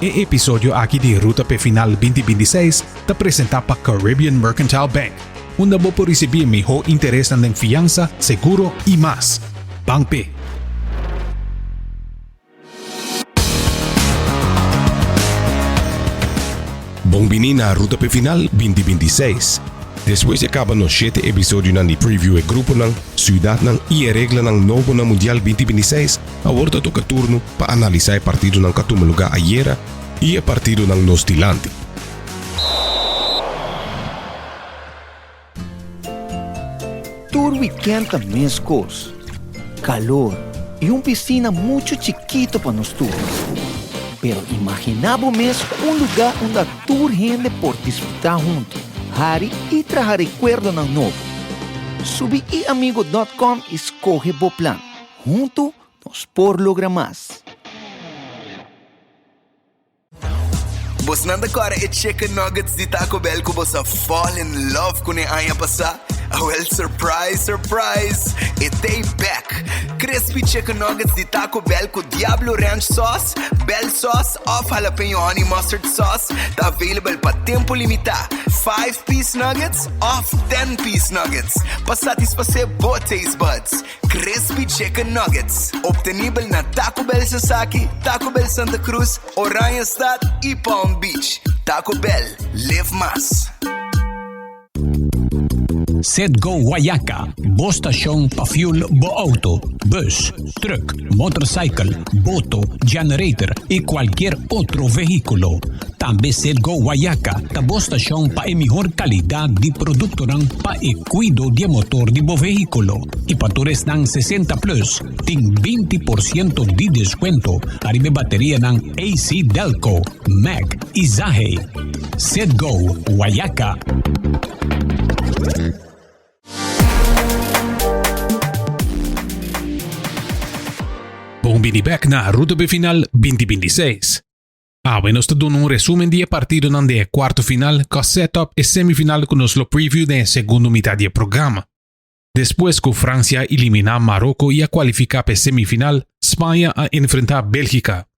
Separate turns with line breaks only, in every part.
E episodio aki di Ruta p'e Final 2026 ta presenta pa Caribbean Mercantile Bank, unda bo por ricibi e miho interesnan den fiansa, seguro y mas. Ban p'e! Bon bini na Ruta p'e Final 2026. Despues di a caba nos shete episodionan di preview e gruponan, ciudadnan y e reglanan nobo na Mundial 2026, Awor ta toka turno pa analisá e partidonan ku a tuma lugá ayera i e partidonan nos dilanti.
Tur wikènt ta meskos, kalor i un pisina muchu chikito pa nos tur. Pero imaginá bo mes un lugá unda tur hende por disfrutá huntu, hari i traha rekuerdonan nobo. Subi iamigo dòt kòm i skohe bo plan. Huntu nos por logra mas.
Bosnan ta kòrda e chicken nuggets di Taco Bell ku bos a fall in love kuné aña pasá? Awèl surprise surprise! E t'ei bèk! Crispy chicken nuggets di Taco Bell ku Diablo Ranch sauce, Bell sauce òf jalapeño honey mustard sauce ta available pa tempu limitá. Five-piece nuggets òf ten-piece nuggets pa satisfasé bo taste buds. Crispy Chicken Nuggets, obtenibel na Taco Bell Sasaki, Taco Bell Santa Cruz, Oranjestad y Palm Beach. Taco Bell, live mas.
Citgo Guayaca, bo stashon pa fuel bo auto, bus, truck, motorcycle, boto, generator y cualkier otro vehiculo. Tambe Citgo Guayaca ta bo stashon pa e mihor calidad di productonan pa e Kuido di e motor di bo vehíkulo i pa tur esnan 60 plus tin 20% di deskuento ariba e baterianan AC Delco, Mack i Zahe. Citgo Wayaca.
Bon bini bek na Ruta Be Final 2026. Awe nos ta duna un resumen di e partidonan den e cuarto final cu a set up e semifinal cu nos lo preview den e segundo mitad di e programa. Despues cu Francia a elimina Maroko y a cualifica pa e semifinal, Spaña a enfrenta Belgica.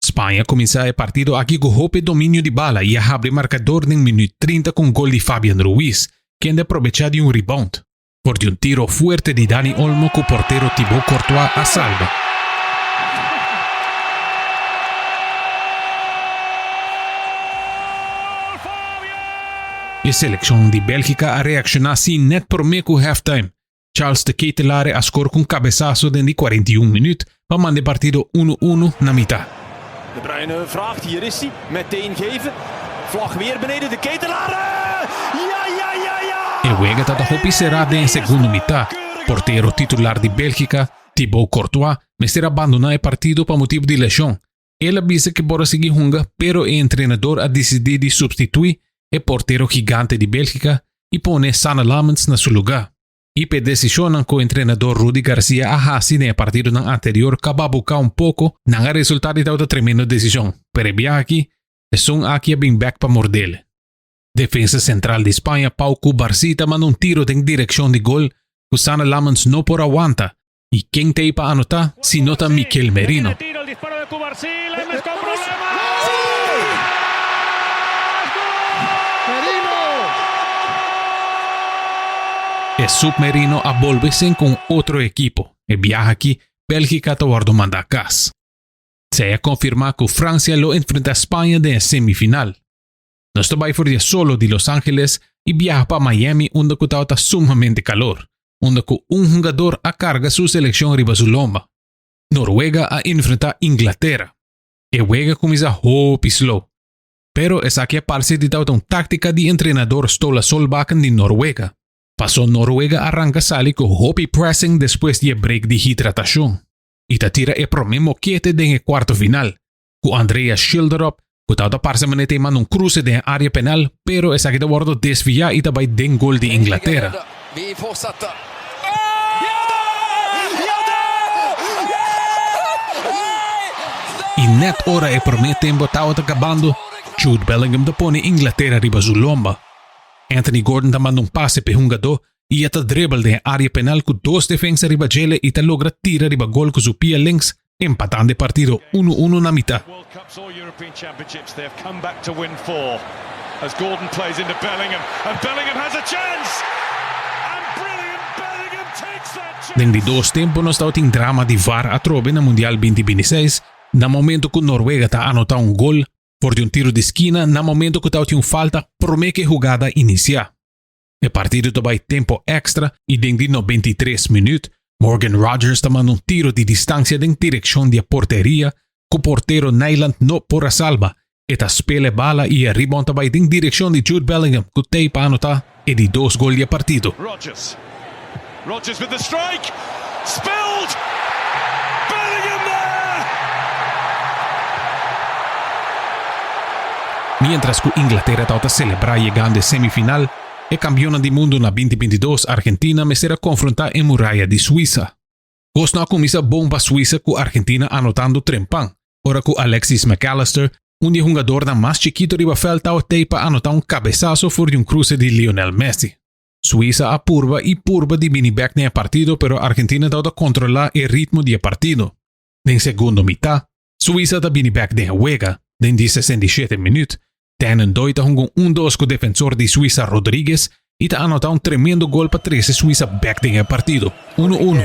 Spaña a cuminsa e partido aki cu hopi dominio di bala y a habri marcador den minuut 30 cu un gol di Fabian Ruiz, kende a probecha di un rebound. For di un tiro fuerte di Dani Olmo cu portero Thibaut Courtois a salba. E seleccion di Belgica a reacciona si net prome cu halftime. Charles de Ketelaere a score cu un cabesazo den di 41 minuut pa manda e partido uno uno na mita.
De Bruyne vraagt, hier is hij, meteen geven. Vlag weer beneden, de Ketelaere! Ja, ja, ja, ja!
E wega ta ta hopi será den e segundo mitá. Portero titular di Bélgika, Thibaut Courtois, mester a bandoná e partido pa motibu di leshon. El a bisa ke por a sigui hunga, pero e entrenador a disidí di supstituí e portero gigante di Bélgika i pone Sanne Lammens na su lugá. I p'e desishonnan ku entrenador Rudi Garcia a hasi den e partidonan anterior kaba buká un poko, nan a resultá di tabata tremendo desishon, pero e biaha aki, esun aki a bin bèk pa mordel. Defensa sentral di Spaña Pau Cubarsí ta manda un tiro den direkshon di gol ku Sanne Lammens no por a wanta, i ken t'ei pa anotá si no ta Mikel Merino. E submerino a bolbe sen ku un otro ekipo. E biaha aki Bélgika ta wòrdu mandá kas. Esei a konfirmá ku Fransia lo enfrentá Spaña den e semifinal. Nos ta bai for di e solo di Los Angeles i biaha pa Miami unda ku tabata sumamente kalor, unda ku un hungador a karga su selekshon riba su lomba. Noruega a enfrentá Inglatera. E wega kuminsá hopi slow. Pero esaki a parse di tabata un táktika di entrenador Ståle Solbakken di Noruega. Paso Noruega a ranka sali ku hopi pressing despues di e break di hidratashon i ta tira e promé mokete den e kuarto final, ku Andreas Schjelderup ku tabata parse manera ta e manda un kruse den e área penal, pero esaki ta wòrdu desviá i ta bai den gol di Inglatera. I nèt ora e promé tempu tabata kabando, Jude Bellingham ta pone Inglatera riba su lomba. Anthony Gordon ta manda un pase p'e hungadó i e ta dribble den e área penal ku dos defensa riba djele i ta logra tira riba gol ku su pia links, empatando e partido uno uno na mitá.
Cups or European Championships, they have come back to win four. As Gordon plays into Bellingham, and Bellingham has a chance! And brilliant, Bellingham takes that chance!
Den di dos tempo nos tabatin drama di VAR atrobe na Mundial 2026, na momento ku Norwega ta anota un gol for di un tiro di skina na momento ku tabatin un falta prome ku e hugada inisiá. E partido ta bai tempo extra i den di 93 minuut Morgan Rogers ta manda un tiro di distancia den direccion di e porteria cu portero Nyland no por a salba. E ta spela e bala i e rebound ta bai den direccion di Jude Bellingham cu t'ei pa anota e di dos gol di e partido.
Rogers. Rogers with the strike. Spilled! Bellingham there!
Mientras cu Inglaterra tabata celebra yegando e semifinal, e campeonnan di mundo na 2022 Argentina mester a confronta e muraya di Suiza. Cos no a cuminsa bon pa Suiza cu Argentina anotando trempan, ora cu Alexis McAllister, un di e hungadornan mas chikito riba veld tabata pa anota un cabesazo for di un cruce di Lionel Messi. Suiza a purba y purba di bini bek den e partido pero Argentina tabata controla e ritmo di e partido. Den segundo mitad, Suiza ta bini bek den e wega. Den di 67 minuut, Dan Ndoye ta hunga un un dos cu defensor di Suiza Rodriguez y ta anota un tremendo gol pa trece Suiza bek den e partido, uno uno.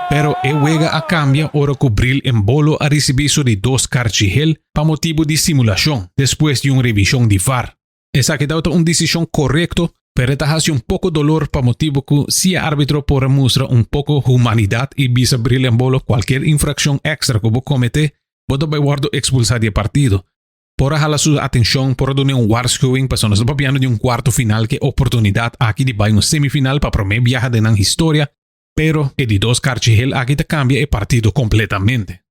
Pero e wega a cambia ora cu Bril Embolo a ricibi su di dos karchi gel pa motibu di simulacion despues di un revision di VAR. Esaki tabata un decision corecto, pero e ta haci un poco dolor pa motibu cu si e arbitro por a mustra un poco humanidad y bisa Bril Embolo cualkier infraccion extra cu bo comete, bo ta bay wordo expulsa di e partido. Por a hala su atencion, por a dun'e un waarschuwing pasobra nos ta papiando di un cuarto final cu e oportunidad aki di bay un semifinal pa prome biaha den nan historia, pero e di dos karchi hel aki ta cambia e partido completamente.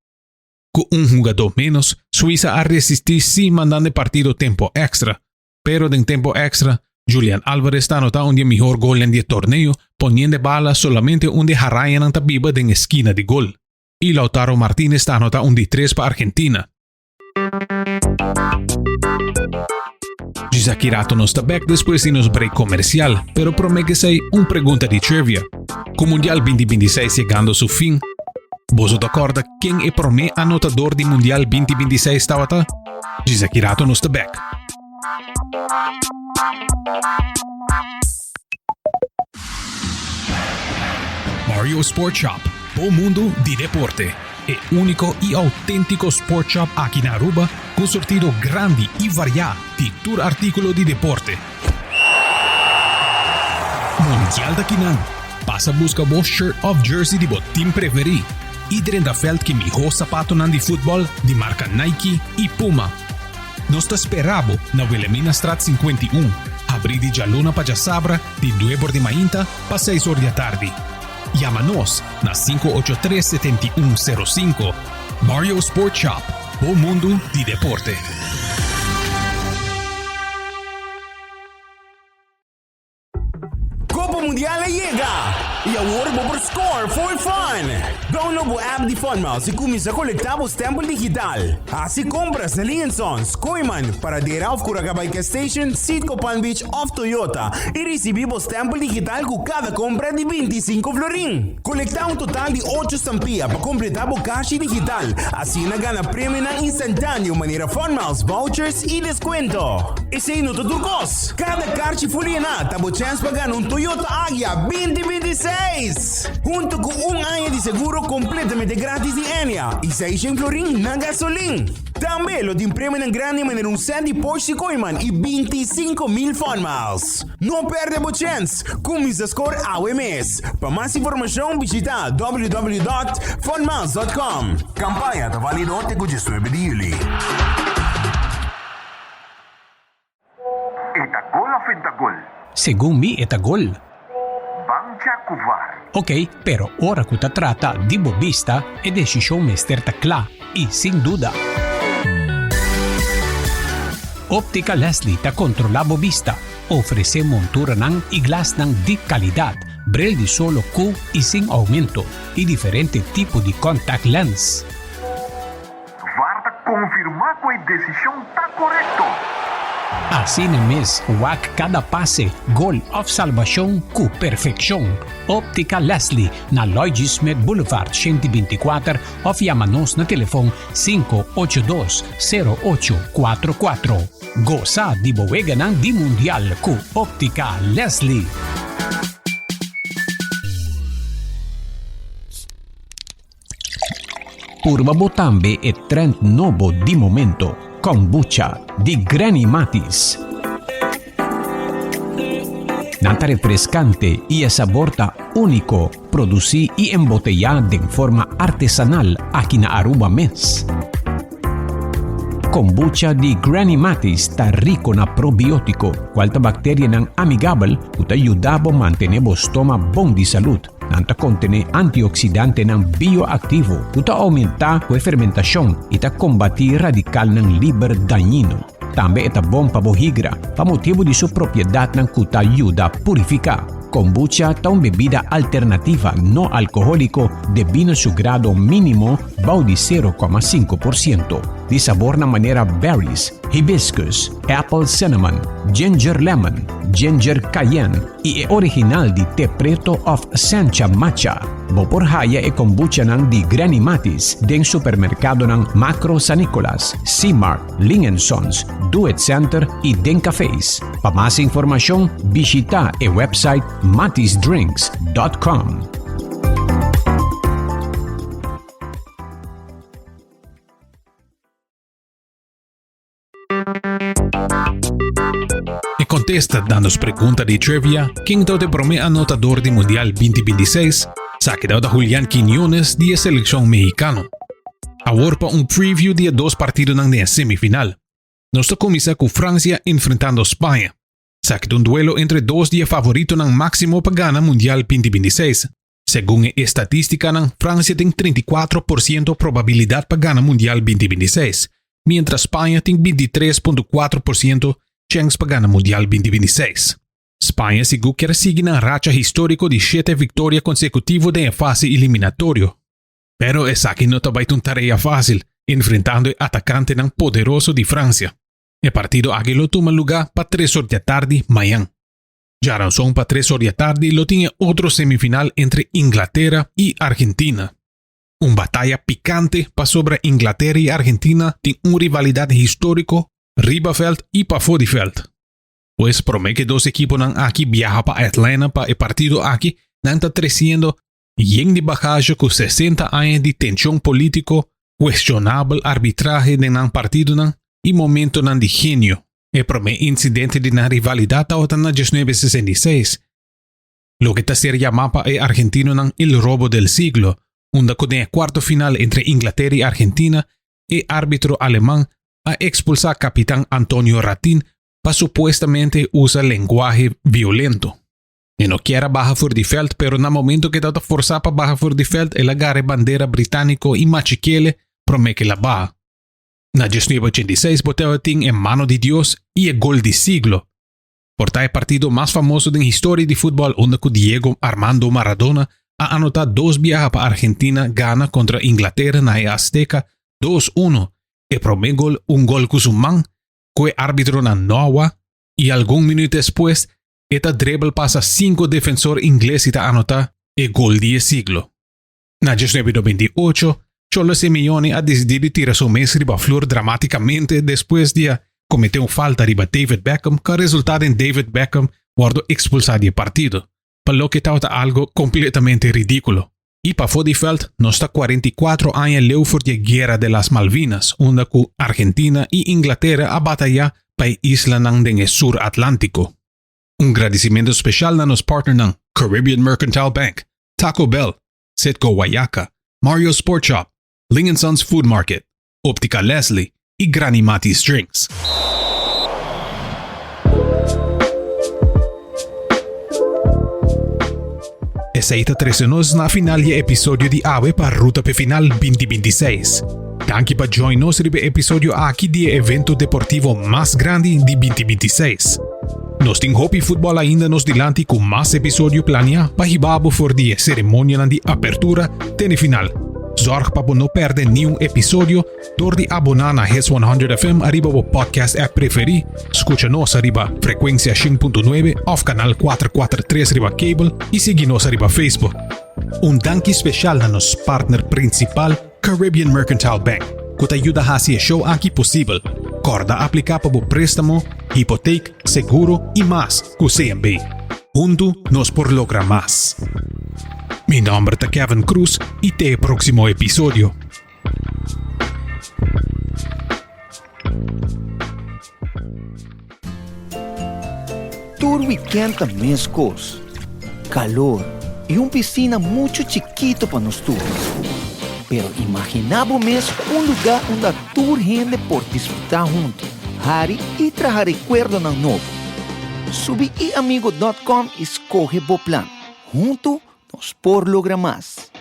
Cu un hugador menos, Suiza a resisti si mandando e partido tempo extra, pero den tempo extra, Julian Alvarez ta anota un di e mihor golnan di e torneo poniendo e bala solamente unda e harañanan ta biba den e skina di gol. Y Lautaro Martinez ta anota un di tres pa Argentina. Djis aki rato nos ta bek despues di nos break comercial, pero prome k'esei un pregunta di trivia. Cu Mundial 2026 yegando su fin, boso ta corda ken e prome anotador di Mundial 2026 tawata? Djis aki rato nos ta bek. Mario Sport Shop, bo mundo di deporte. E único y auténtico sport shop aki na Aruba cu surtido grandi y variá di tur artículo di deporte. Mundial ta kinan! Pasa busca bo shirt of jersey di bo team preferí y drenta veld ki mihó zapatonan di futbol di marca Nike y Puma. Nos ta spera bo na Wilhelminastraat 51, habrí di djaluna pa djasabra di nuebe or di mainta pa seis or di atardi. Yama nos na 583 7105. Mario Sport Shop, bo mundu di deporte.
Copa Mundial a yega! Y awor bo por score for fun! Download bo app di FunMiles y cuminsa colecta bo stempel digital. Haci compras na Lee Sons, Kooyman, Paradera of Curacabay Gas Station, Citgo Palm Beach of Toyota y ricibi bo stempel digital cu cada compra di 25 florin. Colecta un total di ocho stampia pa completa bo cashi digital, asina gana premionan instantaneo manera FunMiles vouchers y descuento. Esei no ta tur kos! Kada karchi fuliená ta bo chèns pa gana un Toyota Agya 2026! Huntu ku un aña di seguro kompletamente gratis di Enya i seishen florin na gasolin. Tambe lo tin premionan grandi manera un sèt di Porsche Kooiman i 25,000 Fun Miles. No pèrdè bo chèns! Kuminsá skor awe mes! Pa mas informashon bishitá www.funmiles.com.
Kampaña ta válido te ku 19 di yüli.
E ta gol of e ta gol?
Segun mi e ta gol.
Ban cha cu var.
Ok, pero ora cu ta trata di bo bista, e decision mester ta cla y sin duda. Optica Leslie ta controla bo bista, ofrece monturanan y glasnan di calidad, bril di solo cu y sin aumento y diferente tipo di contact lens.
VAR ta konfirmá ku e desishon ta korekto.
Asina mes, wak kada pase, gol òf salbashon ku perfekshon. Optica Leslie na Lloyd G. Smith Boulevard 124 òf yama nos na telefon 582 0844. Gosa di bo weganan di Mundial ku Optica Leslie. Purba bo tambe e trend nobo di momento, Kombucha di Granny Matis. Nan ta refrescante y e sabor ta unico, produci y embotella den forma artesanal aki na Aruba mes. Kombucha di Granny Matis ta rico na probiotico, cual ta bacterianan amigabel cu ta yuda bo mantene bo stoma bon di salud. Nan ta kontené antioksidantenan bioaktivo ku ta oumentá ku e fermentashon i ta kombatí radikalnan liber dañino. Tambe e ta bon pa bo higra pa motibu di su propiedatnan ku ta yuda purifiká. Kombucha ta un bebida alternativa no alkohóliko debí na su grado mínimo bou di 0,5%, di sabornan manera berries, hibiscus, apple cinnamon, ginger lemon, ginger cayenne i e original di te preto of sencha matcha. Bo por haya e kombuchanan di Granny Matis den supermerkadonan Makro San Nicolas, C-Mart, Ling and Sons, Do It Center i den cafés. Pa mas informashon bishita e website matisdrinks.com.
E contesta na nos pregunta di trivia, ken ta e prome anotador di Mundial 2026? Sa keda ta Julian Quiñones di e seleccion mexicano. Awor pa un preview di e dos partidonan den e semifinal. Nos ta cuminsa cu Francia enfrentando Spaña. Sa ta un duelo entre dos di e favoritonan maximo pa gana Mundial 2026. Segun e estatisticanan, Francia tin 34% probabilidad pa gana Mundial 2026, mientras Spaña tin 23.4% chens pa gana Mundial 2026. Spaña sigur kier sigui nan racha historico di shete victoria consecutivo den fase eliminatorio. Pero esaki no ta bay un tarea facil, enfrentando e atacantenan poderoso di Francia. E partido aki lo tuma luga pa 3 or di atardi mañan. Djaranson pa 3 or di atardi lo tin otro semifinal entre Inglatera y Argentina. Un bataya picante pasobra Inglatera y Argentina tin un rivalidad historico riba veld y pafo di veld. Pues prome cu e dos ekiponan aki biaha pa Atlanta pa e partido aki, nan ta treciendo yen di bagahe cu 60 aña di tension politico, cuestionabel arbitrahe den nan partidonan y momentonan di genio. E prome incidente di nan rivalidad tabata na 1966, loke ta ser yama pa e argentinonan el robo del siglo, unda cu den e cuarto final entre Inglatera y Argentina, e arbitro aleman a expulsa capitan Antonio Rattín pa supuestamente usa lenguahe violento. E no kier a baha for di veld, pero na momento cu e tabata forsa pa baha for di veld, el a gara e bandera britanico y machikele prome cu el a baha. Na 1986 bo tabatin e mano di Dios y e gol di siglo. Por ta e partido mas famoso den historia di futbol unda cu Diego Armando Maradona a anota dos biaha pa Argentina gana contra Inglatera na e Azteca 2-1. E prome gol un gol cu su man, cu e arbitronan no a wak y algun minuut despues e ta dribble pasa cinco defensor ingles y ta anota e gol di e siglo. Na 1998, Cholo Simeone a dicidi di tira su mes riba flor dramaticamente despues di a comete un falta riba David Beckham cu a resulta den David Beckham wordo expulsa di e partido, pa loke tabata algo completamente ridiculo. Y pafo di veld nos ta 44 aña leu for di e Guera de las Malvinas, unda cu Argentina y Inglatera a bataya pa e islanan den e Sur Atlantico. Un gradicimento special na nos partnernan Caribbean Mercantile Bank, Taco Bell, Citgo Wayaca, Mario Sport Shop, Ling Sons Food Market, Optica Leslie y Granny Matis Drinks. Esey ta trece nos na final di episodio di awe pa Ruta pe Final 2026. Danki pa join nos riba episodio aki di e evento deportivo mas grandi di 2026. Nos tin hopi futbol ainda nos dilanti cu mas episodio planea pa hiba bo for di e ceremonianan di apertura te na final. Zorg pa bo no perde niun episodio door di abona na Hits 100 FM ariba bo podcast app preferi, scucha nos ariba frecuencia 100.9 of canal 443 riba cable y sigui nos ariba Facebook. Un danki special na nos partner principal Caribbean Mercantile Bank, cu ta yuda haci e show aki posibel. Corda aplica pa bo prestamo, hipoteek, seguro y mas cu CMB. Huntu nos por logra mas. Mi nomber ta Kevin Cruz y te e proximo episodio.
Tur weekend ta mescos. Calor y un piscina mucho chikito pa nos tur. Pero imagina bo mes un lugar unda tur hende por disfruta hunto, hari y traha recuerdonan nobo. Subi iamigo dot com y scoge bo plan. Hunto nos por logra mas.